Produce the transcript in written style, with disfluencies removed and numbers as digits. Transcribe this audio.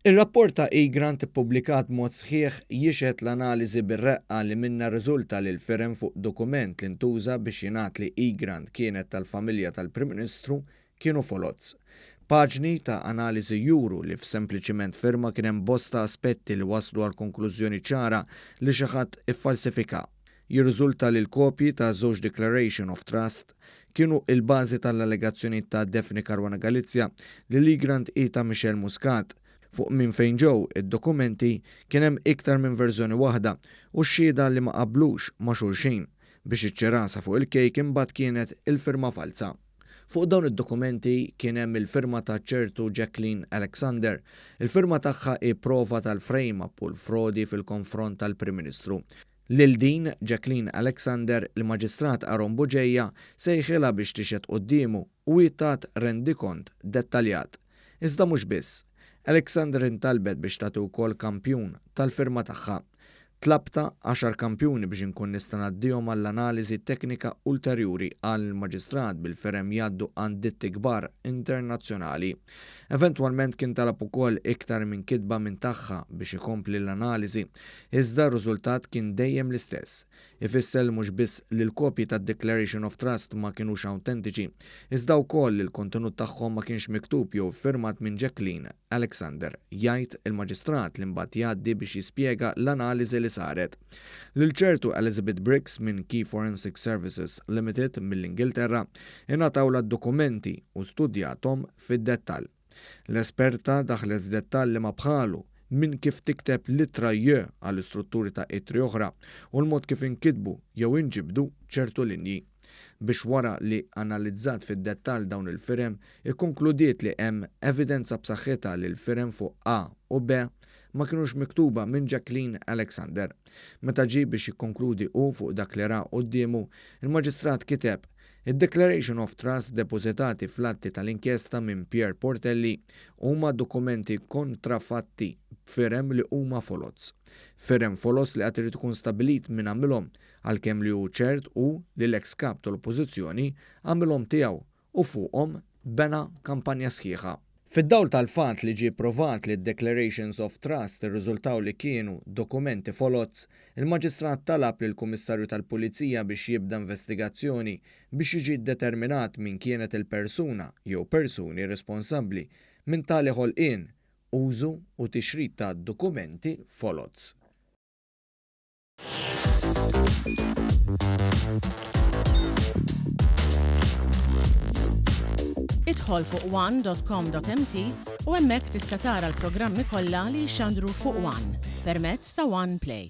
Ir-rapport ta' Egrant ippubblikat b'mod sħiħ jixhed l-analiżi bir-reqqa li minnha rriżulta li l-firem fuq dokument li ntuża biex jingħad li Egrant kienet tal-familja tal-Prim Ministru kienu foloz. Paġni ta' analiżi juru li f'sempliċiment firma kien hemm bosta aspetti li wasslu għal konklużjoni ċara li xi ħadd iffalsifika. Jirriżulta li l-kopji ta' żewġ Declaration of Trust kienu il-bażi tal-allegazzjonijiet ta' Daphne Caruana Galizia li l-Egrant hi ta' Michelle Muscat. Fuq minn fejn ġew id-dokumenti kien hemm iktar minn verżjoni waħda u xhieda li ma qablux ma' xulxin. Biex iċ-ċirasa fuq il-kejk imbagħad kienet il-firma falza. Fuq dawn id-dokumenti kien hemm il-firma ta' ċertu Jacqueline Alexander. Il-firma tagħha hi prova tal-frame-up u l-frodi fil-konfront tal-Prim Ministru. Lil din Jacqueline Alexander, il-Maġistrat Aaron Bugeja sejħilha biex tixhed quddiemu u hi tat rendikont dettaljat. Iżda mhux biss. Alexander intalbet biex tagħti wkoll kampjun tal-firma tagħha. Tlabtha għaxar kampjuni biex inkun nista' ngħaddihom għall-analiżi teknika ulterjuri, qal il-Maġistrat bil-firem jgħaddu għand ditti kbar internazzjonali. Eventwalment kien talab ukoll iktar minn kitba minn tagħha biex ikompli l-analiżi, iżda r-riżultat kien dejjem l-istess. Ifisser li mhux biss li l-kopji tad-Declaration of Trust ma kinux awtentiċi, iżda wkoll li l-kontenut tagħhom ma kienx miktub jew iffirmat minn Jacqueline Alexander, jgħid il-Maġistrat li mbagħad jgħaddi biex jispjega l-analiżi li saret. Lil ċertu Elizabeth Briggs minn Key Forensic Services Limited mill-Ingilterra ingħatawlha d-dokumenti u studjathom fid-dettall. L-esperta daħlet f'dettall li ma bħalu, minn kif tikteb l-ittra J għal istrutturi ta' ittri oħra u l-mod kif inkitbu jew inġibdu ċertu linji. Biex wara li analizzat fid-dettall dawn il-firem, ikkonkludiet li hemm evidenza b'saħħitha li l-firem fuq A u B ma kinux miktuba minn Jacqueline Alexander. Meta ġie biex jikkonkludi hu fuq dak li ra quddiemu, il-Maġistrat kiteb, Id-Declaration of Trust depożitati fl-atti tal-inkjesta minn Pierre Portelli huma dokumenti kontrafatti b'firem li huma foloz. Firem foloz li għad irid ikun stabbilit min għamilhom, għalkemm li hu ċert hu li l-eks Kap tal-Oppożizzjoni għamilhom tiegħu u fuqhom bena kampanja sħiħa. Fid-dawl tal-fatt li ġie pprovat li d-Declarations of Trust irriżultaw li kienu dokumenti foloz, il-Maġistrat talab lill-Kummissarju tal-Pulizija biex jibda investigazzjoni biex jiġi ddeterminat min kienet il-persuna jew persuni responsabbli minn tali ħolqien, użu u tixrid ta' dokumenti foloz. Idħol fuq one.com.mt u hemmhekk tista' tara l-programmi kollha li jixxandru fuq One permezz ta' One Play.